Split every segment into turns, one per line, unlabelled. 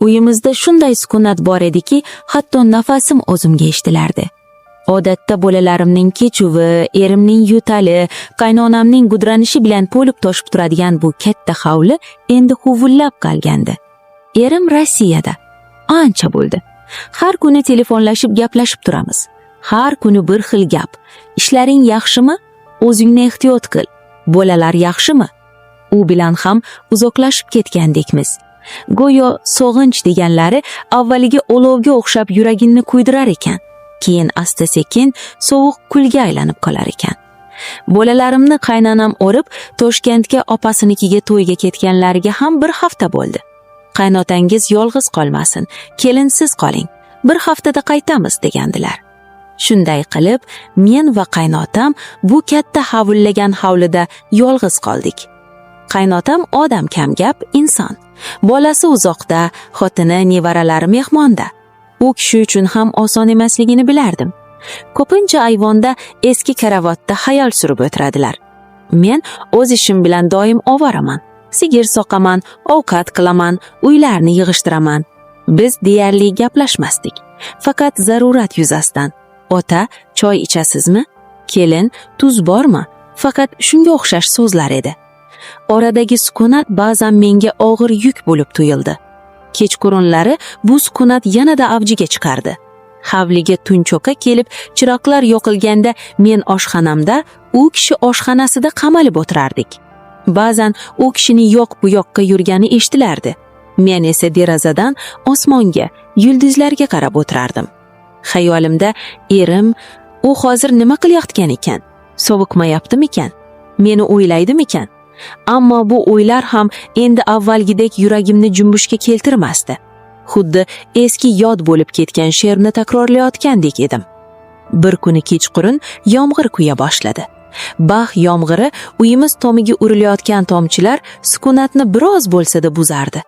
Uyimizda shunday sukunat bor ediki, hatto nafasim o'zimga eshitilardi. Odatda bolalarimning kechuvi, erimning yo'tali, qaynonamning gudranishi bilan to'lib toshib turadigan bu katta hovli endi huvullab qolgandi. Erim Rossiyada. Ancha bo'ldi. Har kuni telefonlashib gaplashib turamiz. Har kuni bir xil gap. Ishlaring yaxshimi? O'zingni ehtiyot qil. Bolalar yaxshimi? U bilan ham uzoqlashib ketgandekmiz. Go'yo sog'inch deganlari avvaliga olovga o'xshab yuragingni kuydirar ekan. Keyin asta-sekin sovuq kulga aylanib qolar ekan. Bolalarimni qaynonam olib Toshkentga opasinikiga to'yga ketganlariga ham bir hafta bo'ldi. Qaynotangiz yolg'iz qolmasin, kelinsiz qoling. Bir haftada qaytamiz degandilar. Shunday qilib, men va qaynotam bu katta havullagan hovlida yolg'iz qoldik. Qaynotam odam kamgap inson. Bolasi uzoqda, xotini, nevaralari mehmonda. U kishi uchun ham oson emasligini bilardim. Ko'pincha ayvonda eski karavotda xayol surib o'tiradilar. Men o'z ishim bilan doim ovoraman. Sigir soqaman, ovqat qilaman, uylarni yig'ishtiraman. Biz deyarli gaplashmasdik. Faqat zarurat yuzasidan. Ota, choy ichasizmi? Kelin, tuz bormi? Faqat shunga o'xshash so'zlar edi. Oradagi sukunat ba'zan menga og'ir yuk bo'lib tuyuldi. Kechqurunlari bu sukunat yanada avjiga chiqardi. Hovliga tun cho'ka kelib, chiroqlar yoqilganda men oshxonamda, u kishi oshxonasida qamalib o'tirardik. Ba'zan u kishining yoq bu yoqqa yurgani eshitilardi. Men esa derazadan osmonga, yulduzlarga qarab o'tirardim. Xayolimda erim, u hozir nima qilayotgan ekan? Sovuqmayaptimikan? Meni o'ylaydimikan? Ammo bu o'ylar ham endi avvalgidek yuragimni junbushga keltirmasdi. Xuddi eski yod bo'lib ketgan she'rni takrorlayotgandek edim. Bir kuni kechqurun yomg'ir quya boshladi. Bax yomg'iri uyimiz tomiga urilayotgan tomchilar sukunatni biroz bo'lsa-da buzardi.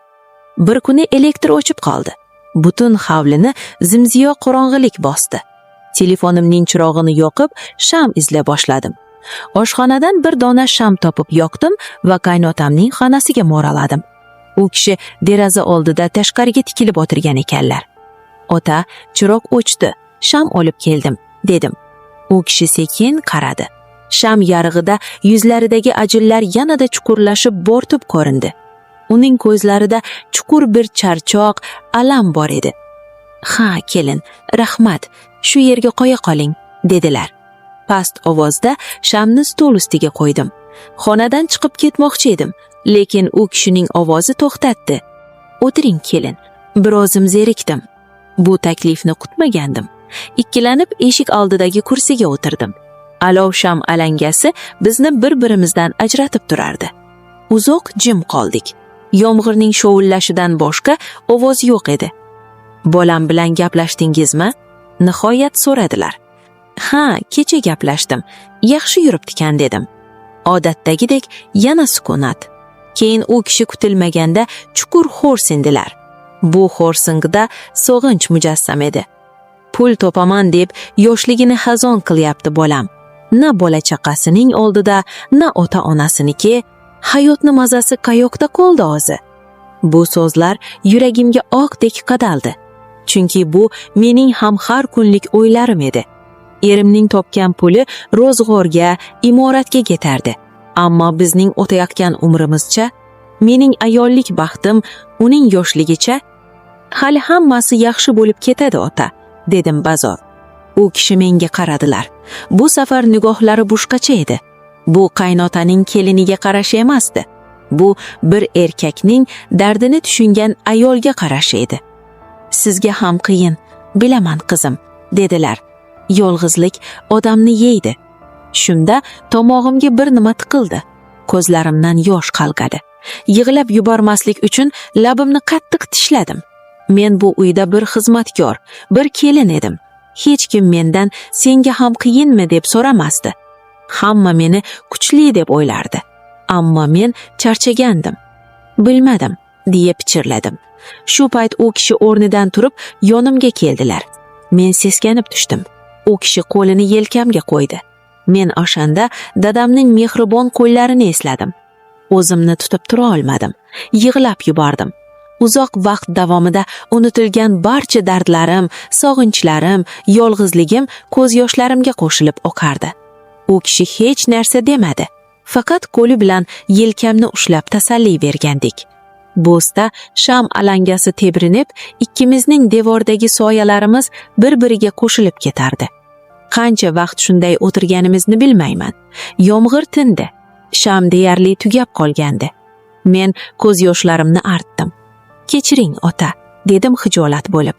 Bir kuni elektr o'chib qoldi. Butun hovlini zimziyo qorong'ilik bosdi. Telefonimning chirog'ini yoqib, sham izlay boshladim. Oshxonadan bir dona sham topib yoqdim va qaynotamning xonasiga mo'raladim. U kishi deraza oldida tashqariga tikilib o'tirgan ekanlar. "Ota, chiroq o'chdi, sham olib keldim", dedim. U kishi sekin qaradi. Sham yarig'ida yuzlaridagi ajinlar yanada chuqurlashib bo'rtib ko'rindi. Uning ko'zlarida chuqur bir charchoq, alam bor edi. "Ha, kelin, rahmat. Shu yerga qo'ya qoling", dedilar. Past ovozda shamni stol ustiga qo'ydim. Xonadan chiqib ketmoqchi edim, lekin u kishining ovozi to'xtatdi. "O'tiring, kelin. Birozim zerikdim." Bu taklifni kutmagandim. Ikkilanib eshik oldidagi kursiga o'tirdim. Alov sham alangasi bizni bir-birimizdan ajratib turardi. Uzoq jim qoldik. Yomg'irning shovullashidan boshqa ovoz yo'q edi. "Bolam bilan gaplashdingizmi?" Nihoyat so'radilar. "Ha, kecha gaplashdim. Yaxshi yuribdikan", dedim. Odatdagidek yana sukunat. Keyin u kishi kutilmaganda chuqur xo'rsindilar. Bu xo'rsinqda sog'inch mujassam edi. "Pul topaman deb yoshligini xazon qilyapti bolam. Na bola chaqasining oldida, na ota-onasiniki. Hayotni mazasi qayoqda qoldi o'zi?" Bu so'zlar yuragimga oqdek qadaldi. Chunki bu mening ham har kunlik o'ylarim edi. Erimning topgan puli ro'zg'orga, imoratga ketardi. Ammo bizning o'tayotgan umrimizcha, mening ayollik baxtim, uning yoshligicha. "Hali hammasi yaxshi bo'lib ketadi, ota", dedim bazo'r. U kishi menga qaradilar. Bu safar nigohlari boshqacha edi. Bu qaynotaning keliniga qarashi emasdi. Bu bir erkakning dardini tushungan ayolga qarashi edi. "Sizga ham qiyin, bilaman, qizim", dedilar. "Yolg'izlik odamni yeydi." Shunda tomog'imga bir nima tiqildi. Ko'zlarimdan yosh qalqadi. Yig'lab yubormaslik uchun labimni qattiq tishladim. Men bu uyda bir xizmatkor, bir kelin edim. Hech kim mendan "Senga ham qiyinmi?" deb so'ramasdi. Hamma meni kuchli deb o'ylardi. Ammo men charchagandim. "Bilmadim", deya pichirladim. Shu payt u kishi o'rnidan turib yonimga keldilar. Men seskanib tushdim. U kishi qo'lini yelkamga qo'ydi. Men o'shanda dadamning mehribon qo'llarini esladim. O'zimni tutib tura olmadim. Yig'lab yubordim. Uzoq vaqt davomida unutilgan barcha dardlarim, sog'inchlarim, yolg'izligim ko'z yoshlarimga qo'shilib oqardi. U kishi hech narsa demadi. Faqat qo'li bilan yelkamni ushlab tasalli bergandek. Bo'sta sham alangasi tebrinib, ikkimizning devordagi soyalarimiz bir-biriga qo'shilib ketardi. Qancha vaqt shunday o'tirganimizni bilmayman. Yomg'ir tindi. Sham deyarli tugab qolgandi. Men ko'z yoshlarimni artdim. "Kechiring, ota," dedim xijolat bo'lib.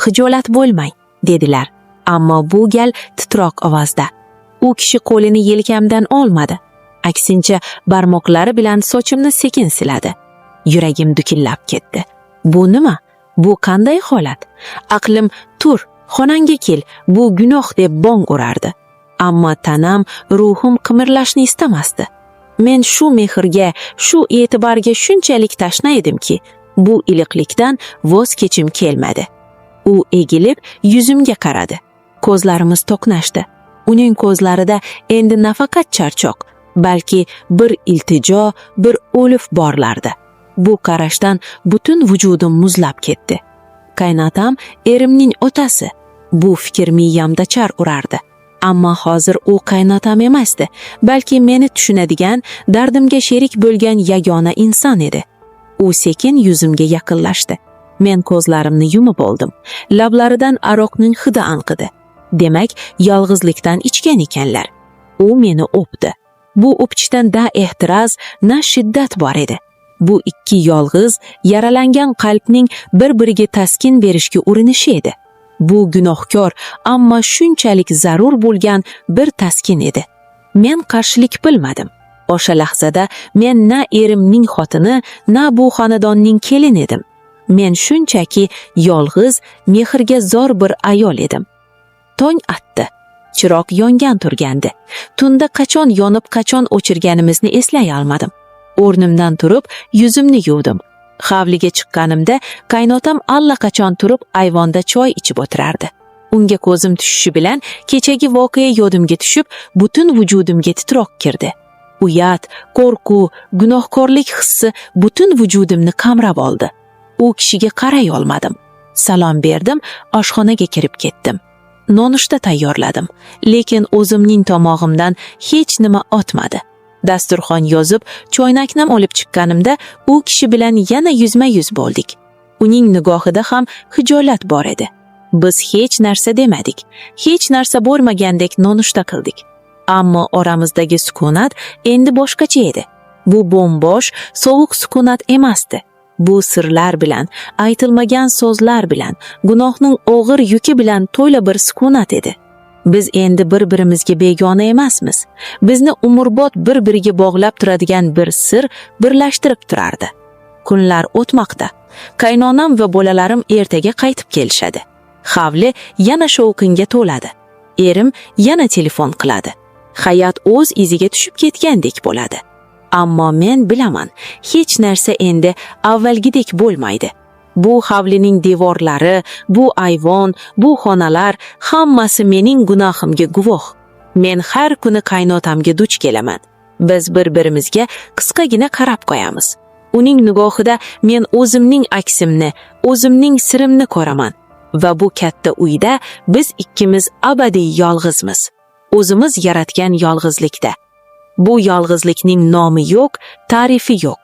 "Xijolat bo'lmang," dedilar, ammo bu gal titroq ovozda. U kishi qo'lini yelkamdan olmadi. Aksincha barmoqlari bilan sochimni sekin siladi. Yuragim dukillab ketdi. Bu nima? Bu qanday holat? Aqlim "Tur, xonangga kel, bu gunoh" deb bong urardi. Ammo tanam, ruhim qimirlashni istamasdi. Men shu mehrga, shu e'tiborga shunchalik tashna edimki, bu iliqlikdan voz kechim kelmadi. U egilib yuzimga qaradi. Ko'zlarimiz to'qnashdi. Uning ko'zlarida endi nafaqat charchoq, balki bir iltijo, bir o'lif borlardi. Bu qarashdan butun vujudim muzlab ketdi. Qaynotam erimning otasi. Bu fikr miyamda char urardi. Ammo hozir u qaynotam emasdi, balki meni tushunadigan, dardimga sherik bo'lgan yagona inson edi. U sekin yuzimga yaqinlashdi. Men ko'zlarimni yumib oldim. Lablaridan aroqning hidi anqidi. Demak, yolg'izlikdan ichgan ekanlar. U meni o'pdi. Bu o'pishdan na ehtiroz, na shiddat bor edi. Bu ikki yolg'iz, yaralangan qalbning bir-biriga taskin berishga urinishi edi. Bu gunohkor, ammo shunchalik zarur bo'lgan bir taskin edi. Men qarshilik bilmadim. O'sha lahzada men na erimning xotini, na bu xonadonning kelini edim. Men shunchaki yolg'iz, mehrga zor bir ayol edim. Tong atdi. Chiroq yongan turgandi. Tunda qachon yonib, qachon o'chirganimizni eslay olmadim. O'rnimdan turib, yuzimni yuvdim. Hovliga chiqqanimda qaynotam allaqachon turib ayvonda choy ichib o'tirardi. Unga ko'zim tushishi bilan kechagi voqea yodimga tushib, butun vujudimga titroq kirdi. Uyat, qo'rquv, gunohkorlik hissi butun vujudimni qamrab oldi. U kishiga qaray olmadim. Salom berdim, oshxonaga kirib ketdim. Nonushta tayyorladim, lekin o'zimning tomog'imdan hech nima o'tmadi. Dasturxon yozib, choynakni olib chiqqanimda u kishi bilan yana yuzma-yuz bo'ldik. Uning nigohida ham xijolat bor edi. Biz hech narsa demadik. Hech narsa bo'lmagandek nonushta qildik. Ammo oramizdagi sukunat endi boshqacha edi. Bu bo'm-bo'sh, sovuq sukunat emasdi. Bu sirlar bilan, aytilmagan so'zlar bilan, gunohning og'ir yuki bilan to'la bir sukunat edi. Biz endi bir-birimizga begona emasmiz. Bizni umrbod bir-biriga bog'lab turadigan bir sir birlashtirib turardi. Kunlar o'tmoqda. Qaynonam va bolalarim ertaga qaytib kelishadi. Hovli yana shovqinga to'ladi. Erim yana telefon qiladi. Hayot o'z iziga tushib ketgandek bo'ladi. Ammo men bilaman, hech narsa endi avvalgidek bo'lmaydi. Bu hovlining devorlari, bu ayvon, bu xonalar hammasi mening gunohimga guvoh. Men har kuni qaynotamga duch kelaman. Biz bir-birimizga qisqagina qarab qo'yamiz. Uning nigohida men o'zimning aksimni, o'zimning sirimni ko'raman. Va bu katta uyda biz ikkimiz abadiy yolg'izmiz. O'zimiz yaratgan yolg'izlikda. Bu yolg'izlikning nomi yo'q, ta'rifi yo'q.